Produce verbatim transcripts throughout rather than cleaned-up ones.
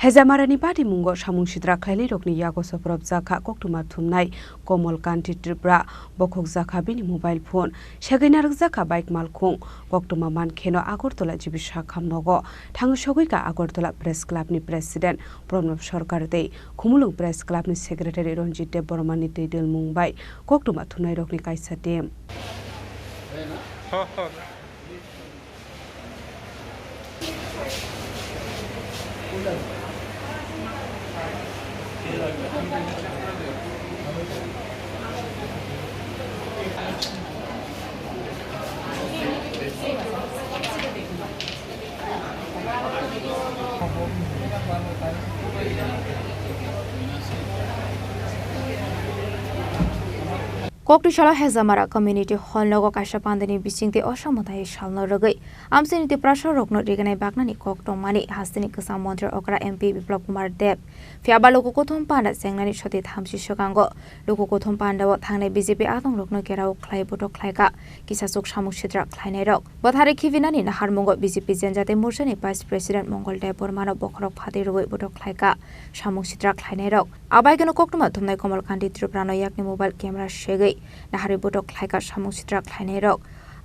Hezamarani patimungo samung sitra khlainairokni yago soprobjakha koktwma thumnai Komol Kanti Tripura, bokhokjakha bini mobile phone, segwi narwkjakha bike malkhung. Koktwma mankheno Agartala G B Sakham nogo thangwi sogwikha Agartala Press Club ni President Pranab Sarkar tei Khumulwng Press Club ni Secretary Ranjit Debbarma ni twidulmung bai koktwma thumnairokni kaisa team. Koktwsalo Hezamara Community Hall nogo kaisa pandani bisingtwi osamwtai salno rwgwi amchaini Tiprasa rokno rignai baknani kok tongmani hasteni kwcham montri okra M P Biplab Kumar Deb. Phiyaba luku kuthum panda chengnani soti thamchi swkango luku kuthum pandao thangnai B J P adongrokno gherao khlai botok khlaikha kisachuk samung sitra khlainairok. Bwthari khibinani naharmungo B J P Janjatia Morchani Vice President Mongol Debbarmano bokhorok phatwi rwui botok khlaikha samung sitra khlainairok. Abaikeno koktwma thumnai Komol Kanti Tripurano yakni mobile camera segwi naharwi botok khlaikha samung sitra khlainairok.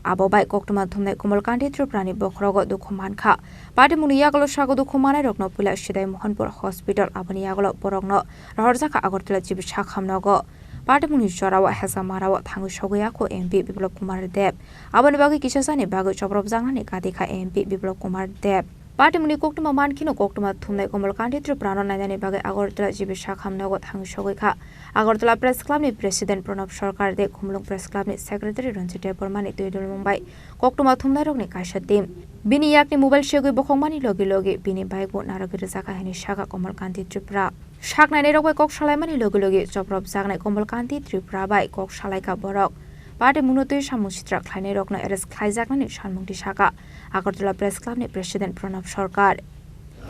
Abo bai koktwma thumnai Komol Kanti Tripurani bokhorogo dukhu mankha. Patimungni yagulo sago dukhu manairokno puila Sidai Mohanpur Hospital, aboni yagulo borokno rohorjakha Agartala G B Sakham nogo. Patimungni jorao Hezamarao thangwi sogwi yakho M P Biplab Kumar Deb. Aboni bagwi kisa sani bagwi chopropjaknani kati kha M P Biplab Kumar Deb. Patimungni koktwma mankheno koktwma thumnai Komol Kanti Tripurano nainani bagwi Agartala G B Sakham nogo thangwi sogwi kha. Agartala Press Club ni President Pranab Sarkar tei Khumulwng Press Club ni Secretary Ranjit Debbarma ni twidulmung bai koktwma thumnairokni kaisa team. Bini yakni mobile segwi bokhokmani logi logi bini bike bo narwgwi rwjakha hinwi sakha Komol Kanti Tripura. Saknainairok bai kok salaimani logi logi chopropjaknai Komol Kanti Tripura bai kok salaikha borok. Patimungno twi samung sitra khlainairokno arrest khlaijaknani sanmungti sakha Agartala Press Club ni President Pranab Sarkar.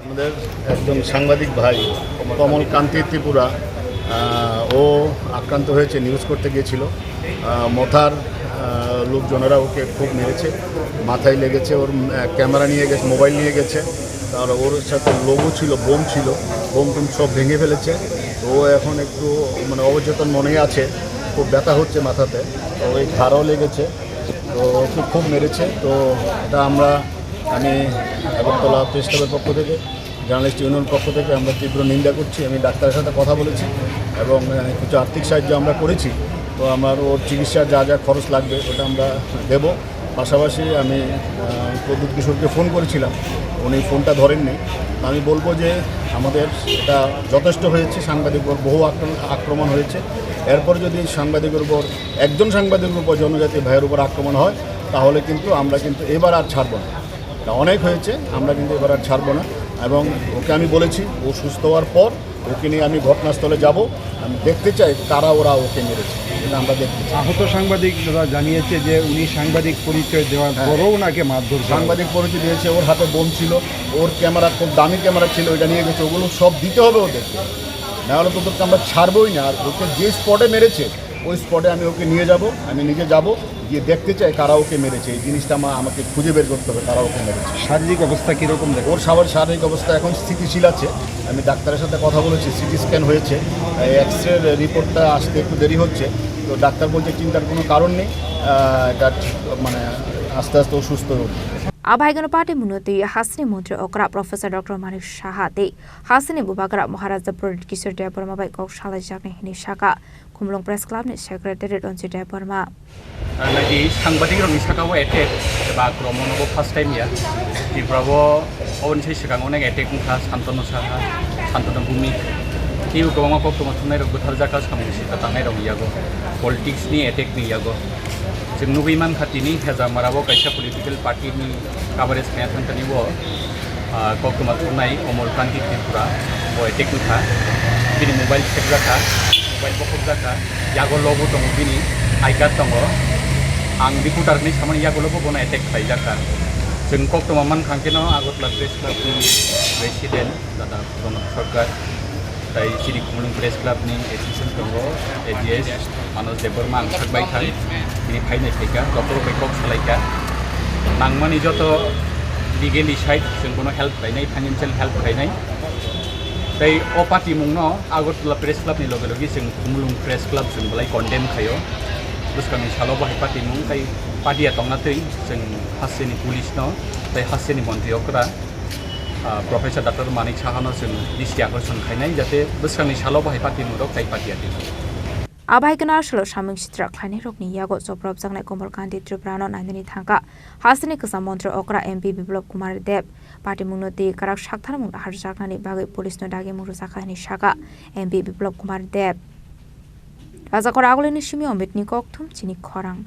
আমাদের একজন সাংবাদিক ভাই কমল কান্তি ত্রিপুরা, আহ, ও আক্রান্ত হয়েছে, নিউজ করতে গিয়েছিল। আহ, মথার, আহ, লোকজনেরা ওকে খুব মেরেছে, মাথায় লেগেছে, ওর, আহ, ক্যামেরা নিয়ে গেছে, মোবাইল নিয়ে গেছে, তার ওর সাথে লোগো ছিল, বোম ছিল, বোম টোম সব ভেঙে ফেলেছে। তো ও এখন একটু, মানে, অবচেতন মনেই আছে, খুব ব্যথা হচ্ছে মাথাতে, তো ওই ঘাড়ও লেগেছে। তো ওকে খুব মেরেছে। তো এটা আমরা, আমি আগরতলা প্রেস ক্লাবের পক্ষ থেকে, জার্নালিস্ট ইউনিয়ন পক্ষ থেকে আমরা তীব্র নিন্দা করছি। আমি ডাক্তারের সাথে কথা বলেছি এবং, আহ, কিছু আর্থিক সাহায্য আমরা করেছি। তো আমার ওর চিকিৎসা যা যা খরচ লাগবে ওটা আমরা দেব। পাশাপাশি আমি, আহ, প্রদ্যুৎ কিশোরকে ফোন করেছিলাম, উনি ফোনটা ধরেননি। আমি বলবো যে আমাদের এটা যথেষ্ট হয়েছে, সাংবাদিক উপর বহু আক্রমণ, আক্রমণ হয়েছে। এরপর যদি সাংবাদিকের উপর, একজন সাংবাদিকের উপর জনজাতি ভাইয়ের উপর আক্রমণ হয়, তাহলে কিন্তু আমরা কিন্তু এবার আর ছাড়বো না। এটা অনেক হয়েছে, আমরা কিন্তু এবার আর ছাড়বো না। এবং ওকে আমি বলেছি, ও সুস্থ হওয়ার পর ওকে নিয়ে আমি ঘটনাস্থলে যাব, আমি দেখতে চাই কারা ওরা ওকে মেরেছে, এটা আমরা দেখতে চাই। আহত সাংবাদিক দাদা জানিয়েছে যে উনি সাংবাদিক পরিচয় দেওয়ার হ্যাঁ। পরও ওনাকে মারধর করা হয়। সাংবাদিক পরিচয় দিয়েছে, ওর হাতে বোম ছিল, ওর ক্যামেরা, খুব দামি ক্যামেরা ছিল, ওইটা নিয়ে গেছে, ওগুলো সব দিতে হবে ওদেরকে, না হলে তো ওদেরকে আমরা ছাড়বোই না। আর ওকে যে স্পটে মেরেছে, ওই স্পটে আমি ওকে নিয়ে যাব, আমি নিজে যাব, গিয়ে দেখতে চাই কারা ওকে মেরেছে। এই জিনিসটা আমার, আমাকে খুঁজে বের করতে হবে কারা ওকে মেরেছে। শারীরিক অবস্থা কিরকম দেখো? ওর সবার শারীরিক অবস্থা এখন স্থিতিশীল আছে। আমি ডাক্তারের সাথে কথা বলেছি, সিটি স্ক্যান হয়েছে, এই এক্স রে রিপোর্টটা আসতে একটু দেরি হচ্ছে। তো ডাক্তার বলছে চিন্তার কোনো কারণ নেই, আহ, এটা ঠিক, মানে, আস্তে আস্তে ও সুস্থ হয়ে উঠবে। Abaikeno patimungno twi hasteni montri okra Professor Doctor Manik Saha tei hasteni bubagra Maharaja Pradyut Kishore Debbarma bai kok salaijaknai hinwi sakha Khumulwng Press Club ni Secretary Ranjit Debbarma. Nai di, sangbadik rokni saka o attack eba akromon obo first time ya. Tripura o oboni sai swkang onek attack wngkha, Santanu Saha, Santanu Bhumik. Teibo kwbangma koktwma thumnai rok butharjakha, samung sita tangnai rokni yago, politics ni attack ni yago. Chwng nugwi mankha tini Hezamara o kaisa political party ni coverage khaina thangkani o, ah, koktwma thumnai Omol Kanti Tripura bo attack wngkha. Bini mobile sekjakha, mobile bokhokjakha, yago lobo tongo bini, I card tongo. Ang reporter hinwi samani yago lobo bono attack khlaijakha. Chwng koktwma mankha khe no Agartala Press Club ni President Dada Pranab Sarkar, tai chini Khumulwng Press Club ni assistant tongo, A G S Manoj Debbarma ang sakbai thang, bini phainai phaikha, doctor bai kok salaikha. Nangmani joto legally side chwng bono help khlainai, financial help khlainai. Tei o patimungno Agartala Press Club ni loge loge chwng Khumulwng Press Club chwng belai condemn khaio. Bwskangni salo bahai patimung tei patiya tongna twi chwng hasteni police no tei hasteni montri okra, ah, Professor Doctor Manik Saha no chwng disti akorson khainai, jate bwskangni salo bahai patimung rok tei patiya twi. Abai kena salo samung sitra khlainai rokni yago chopropjaknai Komol Kanti Tripura no nainani thangka. Hasteni kwcham montri okra M P Biplop Kumar Deb patimungno twi kwrak saktharmung naharjaknani bagwi police no dagimung rwjakha hinwi saka M P Biplop Kumar Deb. Rajakor Agulini simi Omitni kokthum chini khorang.